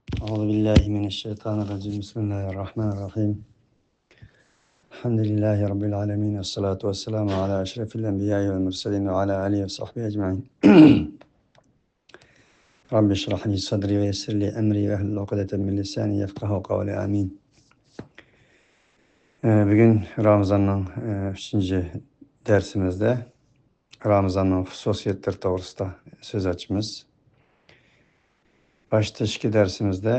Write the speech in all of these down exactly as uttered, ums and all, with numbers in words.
أعوذ بالله من الشيطان الرجيم. بسم الله الرحمن الرحيم. الحمد لله رب العالمين، والصلاة والسلام على أشرف الأنبياء والمرسلين وعلى آله وصحبه أجمعين. رب اشرح لي صدري ويسر لي أمري واحلل عقدة من لساني يفقهوا قولي. آمين. بۈگۈن رامىزاننىڭ ئۈچىنچى دەرسىمىزدە رامىزاننىڭ خۇسۇسىيەتلىرى توغرىسىدا سۆز ئاچىمىز. باشتا ئىككى دەرسىمىزدە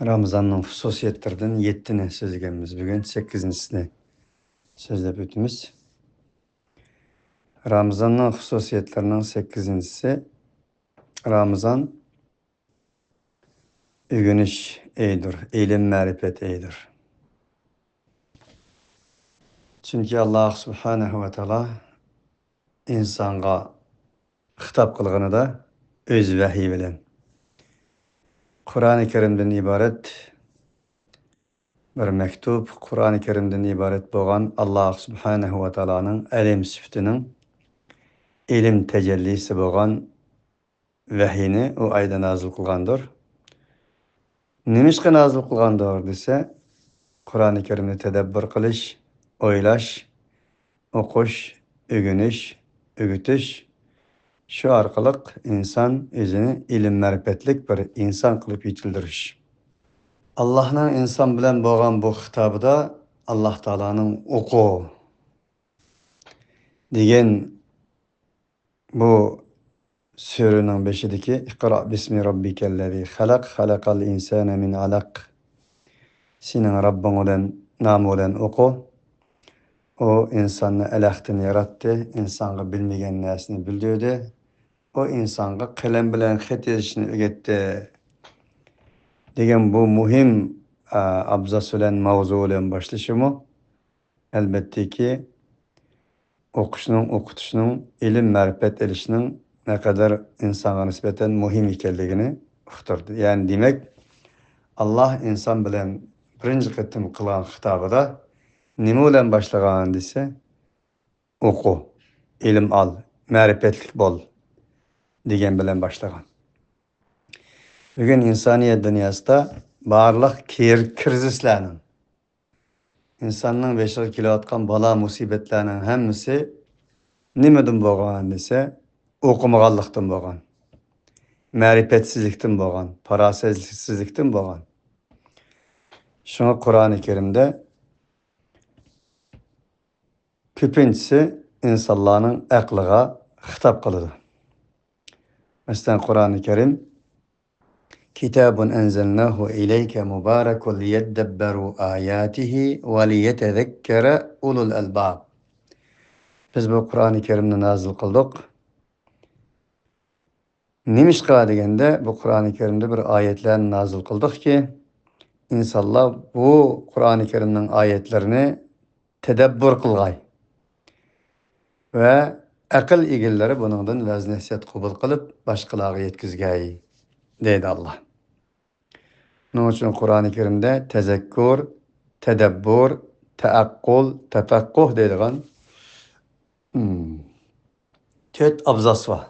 رامىزاننىڭ خۇسۇسىيەتلىرىدىن يەتتىنى سۆزلىگەنبىز. بۈگۈن سەككىزىنچىسىنى سۆزلەپ ئۆتىمىز. رامىزاننىڭ خۇسۇسىيەتلىرىنىڭ سەككىزىنچىسى، رامىزان ئۆگىنىش ئېيىدۇر، ئىلىم-مەرىپەت ئېيىدۇر. چۈنكى ئاللاھ سۇبھانەھۇ ۋە تائالا ئىنسانغا خىتاب قىلغىنىدا ئۆز ۋەھيى بىلەن، قۇرئانى كەرىمدىن ئىبارەت بىر مەكتۇب، قۇرئانى كەرىمدىن ئىبارەت بولغان ئاللاھ سۇبھانەھۇ ۋە تائالانىڭ ئەلىم سۈپىتىنىڭ ئىلىم تەجەللىسى بولغان ۋەھيىنى ئۇ ئايدا نازىل قىلغاندۇر. نېمىشقا نازىل قىلغاندۇر دېسە، قۇرئانى كەرىمنى تەدەببۇر قىلىش، ئويلاش، ئوقۇش، ئۆگىنىش، ئۆگىتىش، شۇ ئارقىلىق ئىنسان ئۆزىنى ئىلىم-مەرىپەتلىك بىر ئىنسان قىلىپ يېتىلدۈرۈش. ئاللاھنىڭ ئىنسان بىلەن بولغان بۇ خىتابىدا، ئاللاھ تائالانىڭ «ئوقۇ» دېگەن بۇ سۈرىنىڭ بېشىدىكى «ئىقرا بىسمى رەببىكەللەزى خەلەق، خەلەقەل ئىنسانە مىن ئەلەق»، سېنىڭ رەببىڭ بىلەن، نامى بىلەن ئوقۇ. ئۇ ئىنساننى ئەلەقتىن ياراتتى، ئىنسانغا بىلمىگەن نەرسىنى بىلدۈردى. ئۇ ئىنسانغا قەلەم بىلەن خەت يېزىشنى ئۆگەتتى، دېگەن بۇ مۇھىم، ئە، ئابزاس بىلەن، ماۋزۇ بىلەن باشلىشىمۇ، ئەلۋەتتىكى، ئوقۇشنىڭ، ئوقۇتۇشنىڭ، ئىلىم-مەرىپەت ئېلىشنىڭ نەقەدەر ئىنسانغا نىسبەتەن مۇھىم ئىكەنلىكىنى ئۇقتۇردى. يەنى دېمەك، ئاللاھ ئىنسان بىلەن بىرىنچى قېتىم قىلغان خىتابىدا نېمە بىلەن باشلىغان دېسە، «ئوقۇ، ئىلىم ئال، مەرىپەتلىك بول» دېگەن بىلەن باشلىغان. بۈگۈن ئىنسانىيەت دۇنياسىدا بارلىق كىر-، كىرىزىسلارنىڭ، ئىنساننىڭ بېشىغا كېلىۋاتقان بالا-مۇسىبەتلەرنىڭ ھەممىسى نېمىدىن بولغان دېسە، ئوقۇمىغانلىقتىن بولغان، مەرىپەتسىزلىكتىن بولغان، پاراسەتسىزلىكتىن بولغان. شۇڭا قۇرئانى كەرىمدە كۆپىنچىسى ئىنسانلارنىڭ ئەقلىغا خىتاب قىلىدۇ. مەسىلەن، قۇرئانى كەرىم، «كىتابۇن ئەنزەلناھۇ ئىلەيكە مۇبارەكۇن لىيەددەببەرۇ ئاياتىھى ۋە لىيەتەزەككەرە ئۇلۇل ئەلباب.» بىز بۇ قۇرئانى كەرىمنى نازىل قىلدۇق. نېمىشقا دېگەندە، بۇ قۇرئانى كەرىمدە بىر ئايەتلەرنى نازىل قىلدۇقكى، ئىنسانلار بۇ قۇرئانى كەرىمنىڭ ئايەتلىرىنى تەدەببۇر قىلغاي ۋە ئەقىل ئىگىلىرى بۇنىڭدىن ۋەز-نەسىھەت قوبۇل قىلىپ، باشقىلارغا يەتكۈزگەي، دەيدۇ ئاللاھ. شۇنىڭ ئۈچۈن قۇرئانى كەرىمدە تەزەككۇر، تەدەببۇر، تەئەققۇل، تەپەققۇھ دەيدىغان، مم، تۆت ئابزاس بار.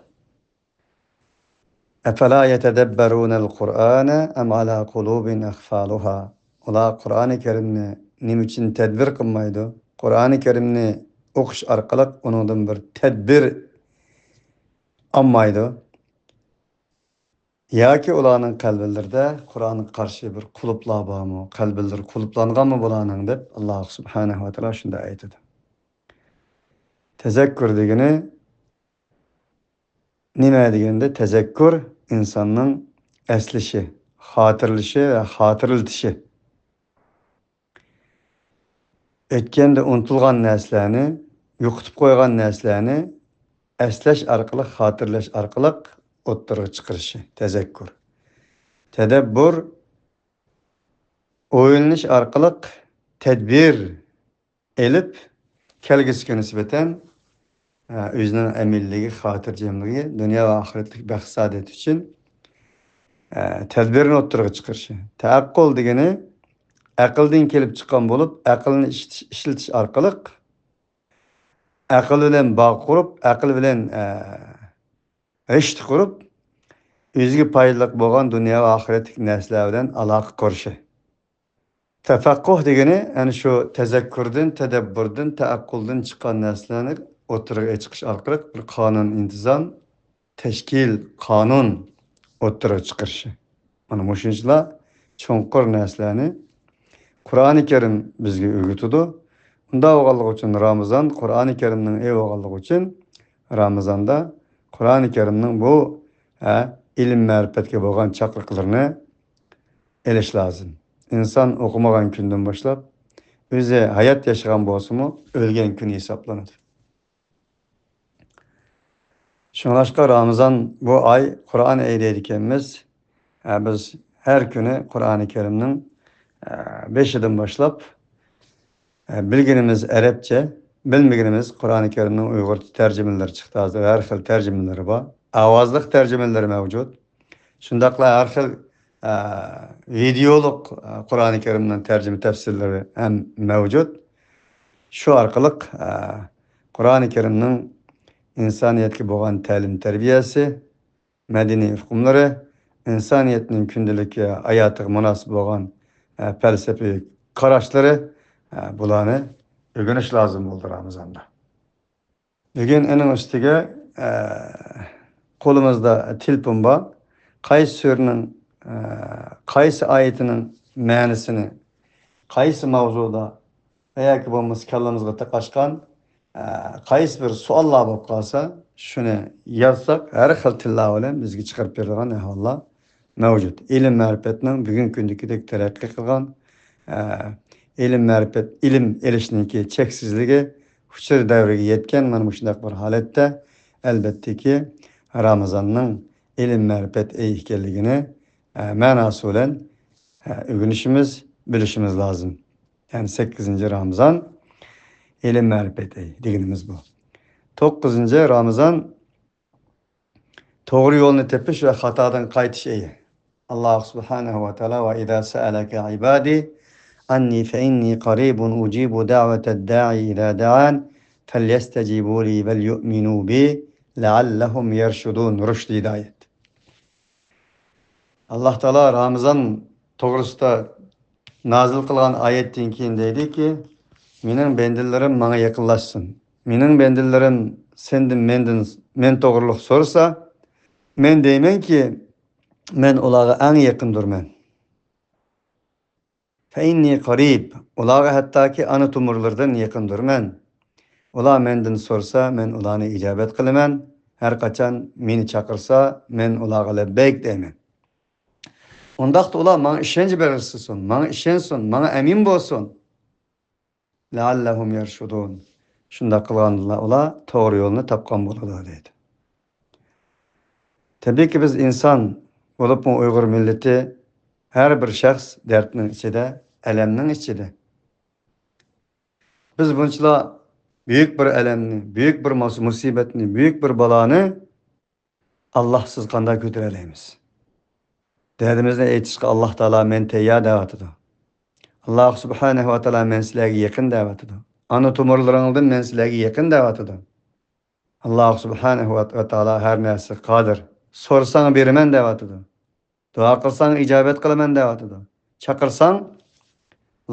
«ئەفەلا يەتەدەببەرۇنەل قۇرئانە ئەم ئەلا قۇلۇبىن ئەقفالۇھا.» ئۇلار قۇرئانى كەرىمنى نېمە ئۈچۈن تەدبىر قىلمايدۇ؟ قۇرئانى كەرىمنى ئوقۇش ئارقىلىق ئۇنىڭدىن بىر تەدبىر ئالمايدۇ. ياكى ئۇلارنىڭ قەلبىلىرىدە قۇرئانغا قارشى بىر قۇلۇپلار بارمۇ؟ قەلبىلىرى قۇلۇپلانغانمۇ بۇلارنىڭ؟ دەپ ئاللاھ سۇبھانەھۇ ۋە تائالا شۇنداق ئېيتىدۇ. تەزەككۇر دېگىنى نېمە دېگەندە، تەزەككۇر ئىنساننىڭ ئەسلىشى، خاتىرىلىشى ۋە خاتىرىلىتىشى. ئۆتكەندە ئۇنتۇلغان نەرسىلەرنى، يوقىتىپ قويغان نەرسىلەرنى ئەسلەش ئارقىلىق، خاتىرىلەش ئارقىلىق ئوتتۇرىغا چىقىرىشى، تەزەككۇر. تەدەببۇر، ئويلىنىش ئارقىلىق تەدبىر ئېلىپ، كەلگۈسىگە نىسبەتەن، ئە، ئۆزىنىڭ ئەمىنلىكى، خاتىرجەملىكى، دۇنيا ۋە ئاخىرەتلىك بەخت-سائادەت ئۈچۈن، ئە، تەدبىرنى ئوتتۇرىغا چىقىرىشى. تەئەققۇل دېگىنى ئەقىلدىن كېلىپ چىققان بولۇپ، ئەقىلنى ئىشلىتىش، ئىشلىتىش ئارقىلىق ئەقىل بىلەن باغ قۇرۇپ، ئەقىل بىلەن، ئە، رىشتە قۇرۇپ، ئۆزىگە پايدىلىق بولغان دۇنيا ۋە ئاخىرەتلىك نەرسىلەر بىلەن ئالاقە قۇرۇشى. تەپەققۇھ دېگىنى ئەنە شۇ تەزەككۇردىن، تەدەببۇردىن، تەئەققۇلدىن چىققان نەرسىلەرنى ئوتتۇرىغا چىقىش ئارقىلىق بىر قانۇن، ئىنتىزام، تەشكىل، قانۇن ئوتتۇرىغا چىقىرىشى. مانا مۇشۇنچىلا چوڭقۇر نەرسىلەرنى قۇرئانى كەرىم بىزگە ئۆگىتىدۇ. ئۇنداق بولغانلىقى ئۈچۈن رامىزان قۇرئانى كەرىمنىڭ ئېيى بولغانلىقى ئۈچۈن رامىزاندا قۇرئانى كەرىمنىڭ بۇ، ھە، ئىلىم مەرىپەتكە بولغان چاقىرىقلىرىنى ئېلىش لازىم. ئىنسان ئوقۇمىغان كۈندىن باشلاپ، ئۆزى ھايات ياشىغان بولسىمۇ، ئۆلگەن كۈنى ھېسابلىنىدۇ. شۇڭلاشقا رامىزان بۇ ئاي قۇرئان ئېيى دەيدىكەنمىز. ھە، بىز ھەر كۈنى قۇرئانى كەرىمنىڭ، ھە، بېشىدىن باشلاپ، ھە، بىلگىنىمىز ئەرەبچە، بىلمىگىنىمىز قۇرئانى كەرىمنىڭ ئۇيغۇرچە تەرجىمىلىرى چىقتى ھازىر. ھەر خىل تەرجىمىلىرى بار. ئاۋازلىق تەرجىمىلىرى مەۋجۇت. شۇنداقلا ھەر خىل، ئە، ۋىدېئولۇق، ئە، قۇرئانى كەرىمنىڭ تەرجىمە تەپسىرلىرى ھەم مەۋجۇت. شۇ ئارقىلىق، ئە، قۇرئانى كەرىمنىڭ ئىنسانىيەتكە بولغان تەلىم تەربىيەسى، مەدەنىي ئۇقۇملىرى، ئىنسانىيەتنىڭ كۈندىلىك ھاياتىغا مۇناسىپ بولغان، ئە، پەلسەپىۋى قاراشلىرى، ئە، بۇلارنى ئۆگىنىش لازىم بولدى رامىزاندا. بۈگۈن ئۇنىڭ ئۈستىگە، ئە، قولىمىزدا تېلېفون بار. قايسى سۈرىنىڭ، ئە، قايسى ئايىتىنىڭ مەنىسىنى، قايسى ماۋزۇدا ۋە ياكى بولمىسا كاللىمىزغا تاقاشقان، ئە، قايسى بىر سوئاللار بولۇپ قالسا، شۇنى يازساق، ھەر خىل تىللار بىلەن بىزگە چىقىرىپ بېرىدىغان ئەھۋاللار مەۋجۇت. ئىلىم مەرىپەتنىڭ بۈگۈنكى كۈندىكىدەك تەرەققىي قىلغان، ئە، ئىلىم مەرىپەت، ئىلىم ئېلىشنىڭكى چەكسىزلىكى ئۇچۇر دەۋرىگە يەتكەن مانا مۇشۇنداق بىر ھالەتتە، ئەلۋەتتىكى، رامىزاننىڭ ئىلىم مەرىپەت ئېيى ئىكەنلىكىنى، ئە، مەناسى بىلەن، ئە، ئۆگىنىشىمىز، بىلىشىمىز لازىم. يەنى سەككىزىنچى رامىزان ئىلىم مەرىپەت ئېيى دېگىنىمىز بۇ. توققۇزىنچى رامىزان توغرا يولنى تېپىش ۋە خاتادىن قايتىش ئېيى. ئاللاھ سۇبھانەھۇ ۋە تائالا: «وَإِذَا سَأَلَكَ عِبَادِي عَنِّي فَإِنِّي قَرِيبٌ أُجِيبُ دَعْوَةَ الدَّاعِ إِذَا دَعَانِ فَلْيَسْتَجِيبُوا لِي وَلْيُؤْمِنُوا بِي لَعَلَّهُمْ يَرْشُدُونَ». رُشْدى ھىدايەت. ئاللاھ تائالا رامىزان توغرىسىدا نازىل قىلغان ئايەتتىن كېيىن دەيدىكى، مېنىڭ بەندىلىرىم ماڭا يېقىنلاشسۇن. مېنىڭ بەندىلىرىم سەندىن، مەندىن، مەن توغرىلىق سورىسا، مەن دەيمەنكى، مەن ئۇلارغا ئەڭ يېقىندۇرمەن. فَإِنِّي قَرِيبٌ، ئۇلارغا ھەتتاكى ئانا تومۇرلىرىدىن يېقىندۇرمەن. ئۇلار مەندىن سورىسا، مەن ئۇلارنى ئىجابەت قىلىمەن. ھەر قاچان مېنى چاقىرسا، مەن ئۇلارغا لەببەيك دەيمەن. ئۇنداقتا ئۇلار ماڭا ئىشەنچ بېغىشلىسۇن، ماڭا ئىشەنسۇن، ماڭا ئەمىن بولسۇن. لَعَلَّهُمْ يَرْشُدُونَ. شۇنداق قىلغاندىلا ئۇلار توغرا يولنى تاپقان بولىدۇ، دەيدۇ. تەبىئىيكى، بىز ئىنسان، بولۇپمۇ ئۇيغۇر مىللىتى، ھەر بىر شەخس دەردنىڭ ئىچىدە، ئەلەمنىڭ ئىچىدە. بىز بۇنچىلا بۈيۈك بىر ئەلەمنى، بۈيۈك بىر مۇس-، مۇسىبەتنى، بۈيۈك بىر بالانى ئاللاھسىز قانداق كۆتۈرەلەيمىز؟ دەردىمىزنى ئېيتىشقا ئاللاھ تائالا مەن تەييار دەۋاتىدۇ. ئاللاھ سۇبھانەھۇ ۋە تائالا مەن سىلەرگە يېقىن دەۋاتىدۇ. ئانا تومۇرلىرىڭدىن مەن سىلەرگە يېقىن دەۋاتىدۇ. ئاللاھ سۇبھانەھۇ ۋە تائالا ھەر نەرسىگە قادىر. سورىساڭ بېرىمەن دەۋاتىدۇ. دۇئا قىلساڭ ئىجابەت قىلىمەن دەۋاتىدۇ. چاقىرساڭ،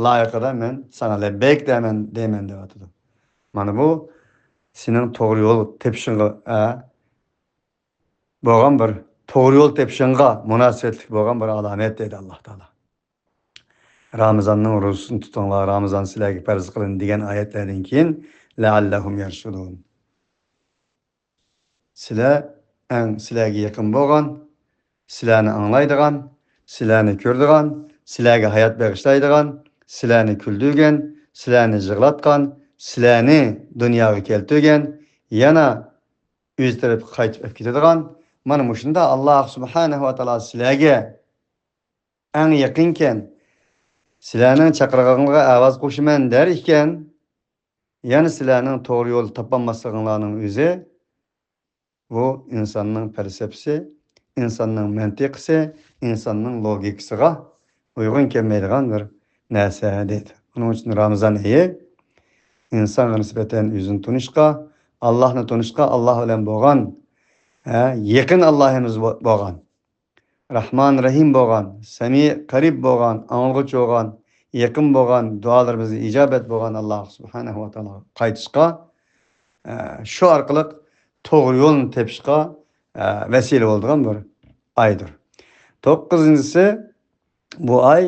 لايىقىدا مەن ساڭا لەببەيك دەيمەن، دەيمەن دەۋاتىدۇ. مانا بۇ سېنىڭ توغرا يول تېپىشىڭغا، ئە، بولغان بىر، توغرا يول تېپىشىڭغا مۇناسىۋەتلىك بولغان بىر ئالامەت، دەيدۇ ئاللاھ تائالا. رامىزاننىڭ روزىسىنى تۇتۇڭلار، رامىزان سىلەرگە پەرز قىلىندى دېگەن ئايەتلەردىن كېيىن، لەئەللەھۇم يەرشۇدۇن. سىلەر ئەڭ سىلەرگە يېقىن بولغان، سىلەرنى ئاڭلايدىغان، سىلەرنى كۆرىدىغان، سىلەرگە ھايات بېغىشلايدىغان، سىلەرنى كۈلدۈرگەن، سىلەرنى يىغلاتقان، سىلەرنى دۇنياغا كەلتۈرگەن، يەنە ئۆز تەرەپكە قايتىپ ئەپ كېتىدىغان، مانا مۇشۇنداق ئاللاھ سۇبھانەھۇ ۋە تائالا سىلەرگە ئەڭ يېقىنكەن، سىلەرنىڭ چاقىرغىنىڭلارغا ئاۋاز قوشىمەن دەر ئىكەن، يەنە سىلەرنىڭ توغرا يول تاپالماسلىقىڭلارنىڭ ئۆزى، بۇ ئىنساننىڭ پەلسەپىسى، ئىنساننىڭ مەنتىقىسى، ئىنساننىڭ لوگىكىسىغا ئۇيغۇن كەلمەيدىغان بىر نەرسە، دەيدۇ. ئۇنىڭ ئۈچۈن رامىزان ئېيى ئىنسانغا نىسبەتەن ئۆزىنى تونۇشقا، ئاللاھنى تونۇشقا، ئاللاھ بىلەن بولغان، ھە، يېقىن ئاللاھىمىز بو-، بولغان، رەھمان رەھىم بولغان، سەمىئ قەرىب بولغان، ئاڭلىغۇچى بولغان، يېقىن بولغان، دۇئالىرىمىزغا ئىجابەت بولغان ئاللاھ سۇبھانەھۇ ۋە تائالاغا قايتىشقا، ئە، شۇ ئارقىلىق توغرا يولنى تېپىشقا، ئە، ۋەسىلە بولىدىغان بىر ئايدۇر. توققۇزىنچىسى، بۇ ئاي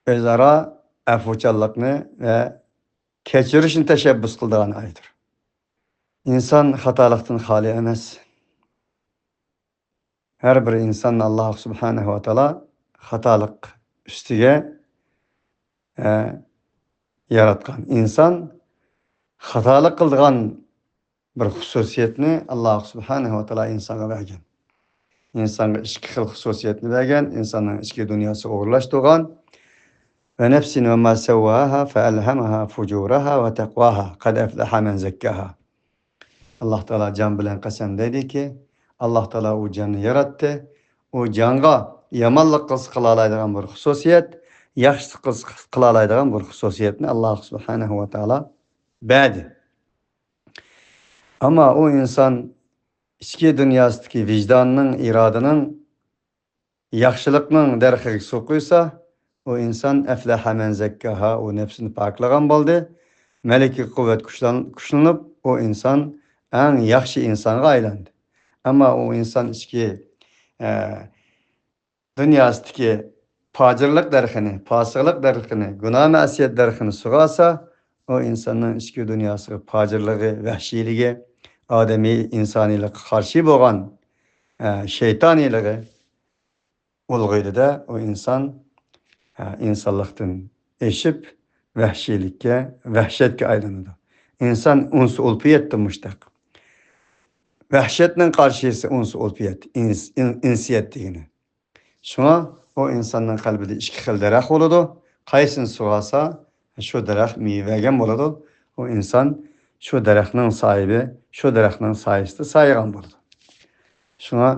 ئۆزئارا ئەپۇچانلىقنى ۋە كەچۈرۈشنى تەشەببۇس قىلىدىغان ئايدۇر. ئىنسان خاتالىقتىن خالىي ئەمەس. ھەر بىر ئىنساننى ئاللاھ سۇبھانەھۇ ۋە تائالا خاتالىق ئۈستىگە، ئە، ياراتقان. ئىنسان خاتالىق قىلىدىغان بىر خۇسۇسىيەتنى ئاللاھ سۇبھانەھۇ ۋە تائالا ئىنسانغا بەرگەن. ئىنسانغا ئىككى خىل خۇسۇسىيەتنى بەرگەن، ئىنساننىڭ ئىچكى دۇنياسىغا ئورۇنلاشتۇرغان. ۋە نەفسىن ۋە ما سەۋۋاھا فەئەلھەمەھا فۇجۇرەھا ۋە تەقۋاھا قەد ئەفلەھە مەن زەككاھا. ئاللاھ تائالا جان بىلەن قەسەم دەيدىكى، ئاللاھ تائالا ئۇ جاننى ياراتتى. ئۇ جانغا يامانلىق قىلسا قىلالايدىغان بىر خۇسۇسىيەت، ياخشىلىق قىلسا قىلالايدىغان بىر خۇسۇسىيەتنى ئاللاھ سۇبھانەھۇ ۋە تائالا بەردى. ئەمما ئۇ ئىنسان ئىچكى دۇنياسىدىكى ۋىجداننىڭ، ئىرادىنىڭ، ياخشىلىقنىڭ دەرىخىگە سۇ قۇيسا، ئۇ ئىنسان ئەفلەھە مەن زەككاھا، ئۇ نەپسىنى پاكلىغان بولدى. مەلىكە قۇۋۋەت كۈچلەن-، كۈچلىنىپ، ئۇ ئىنسان ئەڭ ياخشى ئىنسانغا ئايلاندى. ئەمما ئۇ ئىنسان ئىچكى، ئە، دۇنياسىدىكى پاجىرلىق دەرىخىنى، پاسىقلىق دەرىخىنى، گۇناھ مەسىيەت دەرىخىنى سۇغا ئالسا، ئۇ ئىنساننىڭ ئىچكى دۇنياسىغا پاجىرلىقى، ۋەھشىيلىكى، ئادەمىي ئىنسانىيلىققا قارشى بولغان، ئە، شەيتانىيلىقى ئۇلغىيدۇ-دە، ئۇ ئىنسان، ئە، ئىنسانلىقتىن ئېشىپ، ۋەھشىيلىككە، ۋەھشەتكە ئايلىنىدۇ. ئىنسان ئۇنس ئۇلپىيەتتە مۇشتەق. ۋەھشەتنىڭ قارشىسى ئۇنس ئۇلپىيەت، ئىنس-، ئىن-، ئىنسىيەت دېگىنى. شۇڭا ئۇ ئىنساننىڭ قەلبىدە ئىككى خىل دەرەخ بولىدۇ. قايسىنى سۇغارسا، شۇ دەرەخ مېۋە بەرگەن بولىدۇ. ئۇ ئىنسان شۇ دەرەخنىڭ ساھىبى، شۇ دەرەخنىڭ سايىسىدا سايىغان بولىدۇ. شۇڭا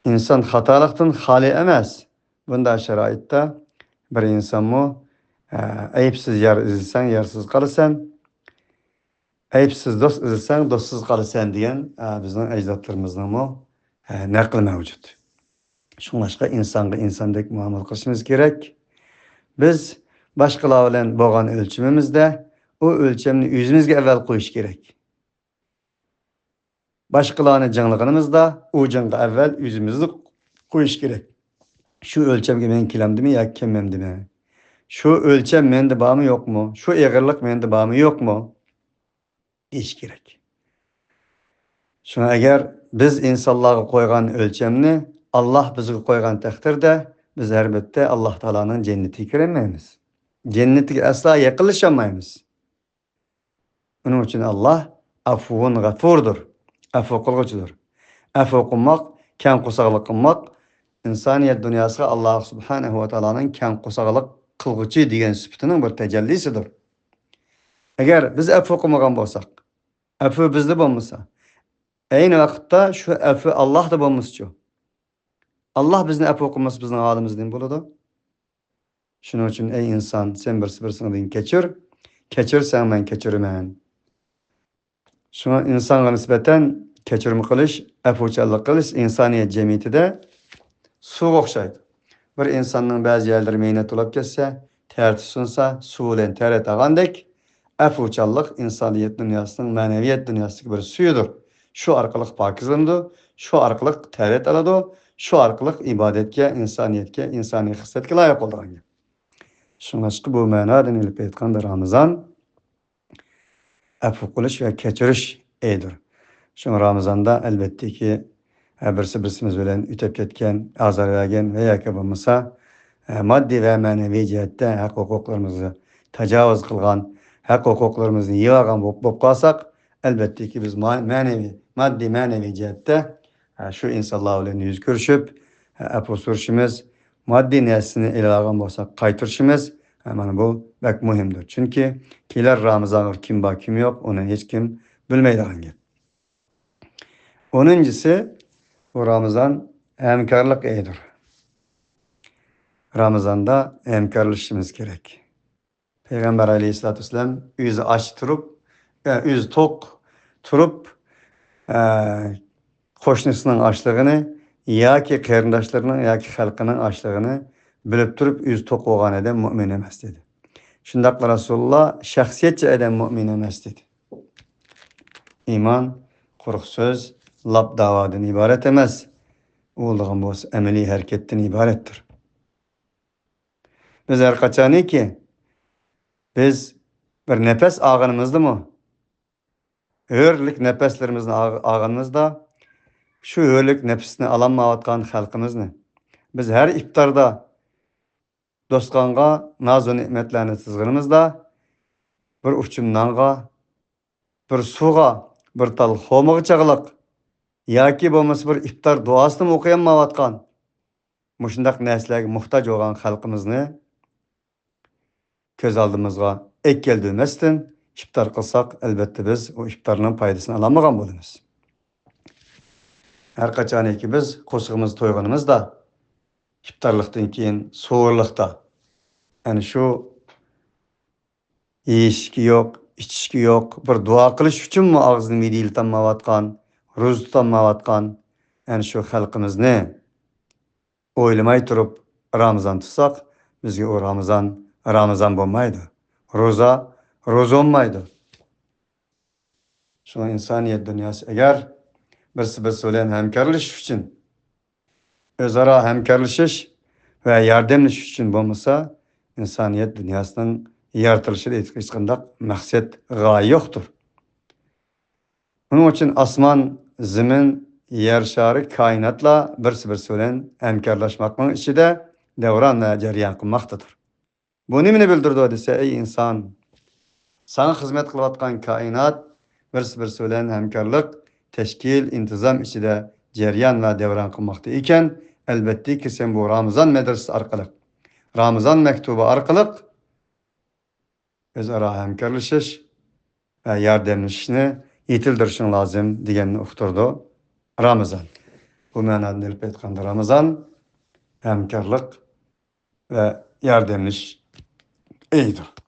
ئىنسان خاتالىقتىن خالىي ئەمەس. بۇنداق شارائىتتا بىر ئىنسانمۇ، ئە، ئەيىبسىز يار ئىزدىسەڭ، يارسىز قالىسەن. ئەيىبسىز دوست ئىزدىسەڭ، دوستسىز قالىسەن دېگەن، ئە، بىزنىڭ ئەجدادلىرىمىزنىڭمۇ، ئە، نەقلى مەۋجۇت. شۇڭلاشقا ئىنسانغا ئىنساندەك مۇئامىلە قىلىشىمىز كېرەك. بىز باشقىلار بىلەن بولغان ئۆلچىمىمىزدە ئۇ ئۆلچەمنى ئۆزىمىزگە ئەۋۋەل قويۇش كېرەك. باشقىلارنى جىڭلىغىنىمىزدا ئۇ جىڭغا ئەۋۋەل ئۆزىمىزنى قويۇش كېرەك. شۇ ئۆلچەمگە مەن كېلەمدىمەن ياكى كەلمەمدىمەن؟ شۇ ئۆلچەم مەندە بارمۇ يوقمۇ؟ شۇ ئېغىرلىق مەندە بارمۇ يوقمۇ؟ دېيىش كېرەك. شۇڭا ئەگەر بىز ئىنسانلارغا قويغان ئۆلچەمنى ئاللاھ بىزگە قويغان تەقدىردە، بىز ئەلۋەتتە ئاللاھ تائالانىڭ جەننىتىگە كىرەلمەيمىز. جەننىتىگە ئەسلا يېقىنلىشالمايمىز. ئۇنىڭ ئۈچۈن ئاللاھ ئەفۇۋۇن غەفۇردۇر. ئەپۇ قىلغۇچىدۇر. ئەپۇ قىلماق، كەڭ قورساقلىق قىلماق ئىنسانىيەت دۇنياسىغا ئاللاھ سۇبھانەھۇ ۋە تائالانىڭ كەڭ قورساقلىق قىلغۇچى دېگەن سۈپىتىنىڭ بىر تەجەللىسىدۇر. ئەگەر بىز ئەپۇ قىلمىغان بولساق، ئەپۇ بىزدە بولمىسا، ئەينى ۋاقىتتا شۇ ئەپۇ ئاللاھتا بولمىسىچۇ؟ ئاللاھ بىزنى ئەپۇ قىلمىسا، بىزنىڭ ھالىمىز نېمە بولىدۇ؟ شۇنىڭ ئۈچۈن، ئەي ئىنسان، سەن بىرسى بىرسىڭدىن كەچۈر، كەچۈرسەڭ، مەن كەچۈرىمەن. شۇڭا ئىنسانغا نىسبەتەن كەچۈرمە قىلىش، ئەپۇچانلىق قىلىش ئىنسانىيەت جەمئىيىتىدە سۇغا ئوخشايدۇ. بىر ئىنساننىڭ بەزى يەرلىرى مەينەت تولاپ كەتسە، تەرىتى سۇنسا، سۇ بىلەن تەرەت ئالغاندەك، ئەپۇچانلىق ئىنسانىيەت دۇنياسىنىڭ مەنىۋىيەت دۇنياسىدىكى بىر سۈيىدۇر. شۇ ئارقىلىق پاكىزلىنىدۇ، شۇ ئارقىلىق تەرەت ئالىدۇ، شۇ ئارقىلىق ئىبادەتكە، ئىنسانىيەتكە، ئىنسانىي خىسلەتكە لايىق بولىدىغان گەپ. شۇڭلاشقا بۇ مەنادىن ئېلىپ ئېيتقاندا رامىزان ئەپۇ قىلىش ۋە كەچۈرۈش ئېيىدۇر. شۇڭا رامىزاندا ئەلۋەتتىكى، ھە، بىرسى بىرسىمىز بىلەن ئۆتۈپ كەتكەن، ئازار بەرگەن ۋە ياكى بولمىسا، ھە، ماددىي ۋە مەنىۋى جەھەتتە ھەق ھوقۇقلىرىمىزغا تاجاۋۇز قىلغان، ھەق ھوقۇقلىرىمىزنى يېۋالغان بولۇپ، بولۇپ قالساق، ئەلۋەتتىكى بىز ما-، مەنىۋى، ماددىي مەنىۋى جەھەتتە، ھە، شۇ ئىنسانلار بىلەن يۈز كۆرۈشۈپ، ھە، ئەپۇ سورىشىمىز، ماددىي نەرسىنى ئېلىۋالغان بولساق قايتۇرۇشىمىز، ھە، مانا بۇ بەك مۇھىمدۇر. چۈنكى كېلەر رامىزانغا كىم بار، كىم يوق، ئۇنى ھېچكىم بىلمەيدىغان گەپ. ئونىنچىسى، بۇ رامىزان ھەمكارلىق ئېيىدۇر. رامىزاندا ھەمكارلىشىشىمىز كېرەك. پەيغەمبەر ئەلەيھىسسالاتۇ ۋەسسالام ئۆزى ئاچ تۇرۇپ، ئە، ئۆزى توق تۇرۇپ، ئە، قوشنىسىنىڭ ئاچلىقىنى ياكى قېرىنداشلىرىنىڭ ياكى خەلقىنىڭ ئاچلىقىنى بىلىپ تۇرۇپ ئۆزى توق بولغان ئادەم مۇئمىن ئەمەس دېدى. شۇنداقلا رەسۇلۇللا شەخسىيەتچى ئادەم مۇئمىن ئەمەس دېدى. ئىمان قۇرۇق سۆز، لاپ داۋادىن ئىبارەت ئەمەس. ئۇ بولىدىغان بولسا ئەمەلىي ھەرىكەتتىن ئىبارەتتۇر. بىز ھەر قاچانكى بىز بىر نەپەس ئالغىنىمىزدىمۇ، ھۆرلۈك نەپەسلىرىمىزنى ئاغ-، ئالغىنىمىزدا، شۇ ھۆرلۈك نەپىسنى ئالالمايۋاتقان خەلقىمىزنى، بىز ھەر ئىپتاردا دوستخانغا نازۇ نېمەتلەرنى تىزغىنىمىزدا، بىر ئۇچۇم نانغا، بىر سۇغا، بىر تال خورمىغا چاغلىق ياكى بولمىسا بىر ئىپتار دۇئاسىنىمۇ ئوقۇيالمايۋاتقان، مۇشۇنداق نەرسىلەرگە موھتاج بولغان خەلقىمىزنى كۆز ئالدىمىزغا ئەكەلدۈرمەستىن ئىپتار قىلساق، ئەلۋەتتە بىز ئۇ ئىپتارنىڭ پايدىسىنى ئالالمىغان بولىمىز. ھەر قاچانكى بىز قورسىقىمىز تويغىنىمىزدا، ئىپتارلىقتىن كېيىن سوھۇرلۇقتا، ئەنە شۇ يېيىشكە يوق، ئىچىشكە يوق، بىر دۇئا قىلىش ئۈچۈنمۇ ئاغزىنى مىدىرلىتالمايۋاتقان، روزا تۇتالمايۋاتقان، ئەنە شۇ خەلقىمىزنى ئويلىماي تۇرۇپ رامىزان تۇتساق، بىزگە ئۇ رامىزان رامىزان بولمايدۇ. روزا روزا بولمايدۇ. شۇڭا ئىنسانىيەت دۇنياسى ئەگەر بىرسى بىرسى بىلەن ھەمكارلىشىش ئۈچۈن، ئۆزئارا ھەمكارلىشىش ۋە ياردەملىشىش ئۈچۈن بولمىسا، ئىنسانىيەت دۇنياسىنىڭ يارىتىلىشىدا ھېچقانداق مەقسەت، غايە يوقتۇر. ئۇنىڭ ئۈچۈن ئاسمان، زېمىن، يەر شارى، كائىناتلار بىرسى بىرسى بىلەن ھەمكارلاشماقنىڭ ئىچىدە دەۋران ۋە جەريان قىلماقتىدۇر. بۇ نېمىنى بىلدۈرىدۇ دېسە، ئەي ئىنسان، ساڭا خىزمەت قىلىۋاتقان كائىنات بىرسى بىرسى بىلەن ھەمكارلىق، تەشكىل، ئىنتىزام ئىچىدە جەريان ۋە دەۋران قىلماقتا ئىكەن، ئەلۋەتتىكى سەن بۇ رامىزان مەدرىسىسى ئارقىلىق، رامىزان مەكتۇبى ئارقىلىق ئۆزئارا ھەمكارلىشىش ۋە ياردەملىشىشنى يېتىلدۈرۈشۈڭ لازىم دېگەننى ئۇقتۇرىدۇ رامىزان. بۇ مەنادىن ئېلىپ ئېيتقاندا، رامىزان ھەمكارلىق ۋە ياردەملىشىش ئېيىدۇر.